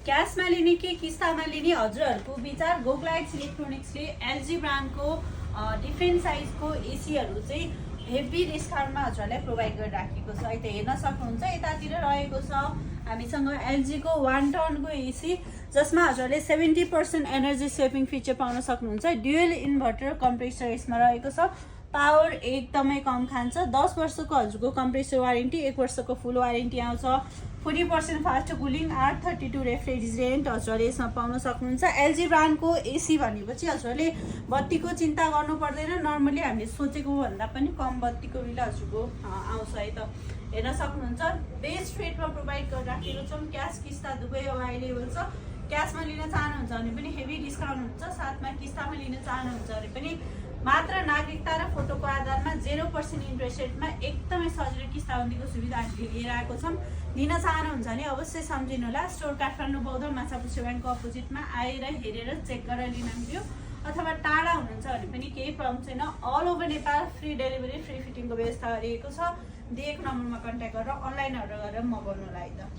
क्यासमा लिने कि किस्तामा लिने हजुरहरूको विचार। गोगलाइट्स इलेक्ट्रोनिक्सले एलजी ब्रान्डको डिफ्रेन्ट साइजको एसीहरू चाहिँ हेभी डिस्काउन्टमा हजुरहरूलाई प्रोभाइड गरिराखेको छ। है त हेर्न सक्नुहुन्छ, यतातिर रहेको छ हामीसँग एलजीको 1 टनको एसी, जसमा हजुरहरूले 70% एनर्जी सेभिङ फिचर पाउन सक्नुहुन्छ। ड्युअल इन्भर्टर कम्प्रेसर यसमा रहेको छ। पावर एकदमै कम खान्छ। 10 वर्षको हजुरको कम्प्रेसर वारेन्टी, 1 वर्षको फुल वारेन्टी आउँछ। 40% फास्ट कुलिङ, R32 रेफ्रिजरेन्ट हजुरहरूले यसमा पाउन सक्नुहुन्छ। एलजी ब्रान्डको एसी भनेपछि हजुरहरूले बत्तीको चिन्ता गर्नु पर्दैन। नर्मली हामीले सोचेको भन्दा पनि कम बत्तीको बिल हजुरको आउँछ। है त हेर्न सक्नुहुन्छ, बेस्ट रेटमा प्रोभाइड गरिराखेको छौँ। क्यास किस्ता दुवै अभाइलेबल छ। क्यासमा लिन चाहनुहुन्छ भने पनि हेभी डिस्काउन्ट हुन्छ, साथमा किस्तामा लिन चाहनुहुन्छ भने पनि मात्र नागरिकता र फोटोको आधारमा 0% इन्ट्रेस्ट रेटमा एकदमै सजिलो किस्ताबन्दीको सुविधा हामीले लिएर आएको छौँ। लिन चाहनुहुन्छ भने अवश्य सम्झिनुहोला। स्टोर काठमाडौँ बौद्ध माछापुच्छ्रे ब्याङ्कको अपोजिटमा आएर हेरेर चेक गरेर लिन मिल्यो। अथवा टाढा हुनुहुन्छ भने पनि केही प्रब्लम छैन। All over Nepal free delivery, free फिटिङको व्यवस्था गरिएको छ। दिएको नम्बरमा कन्ट्याक्ट गरेर अनलाइन अर्डर गरेर मगाउनु होला। है त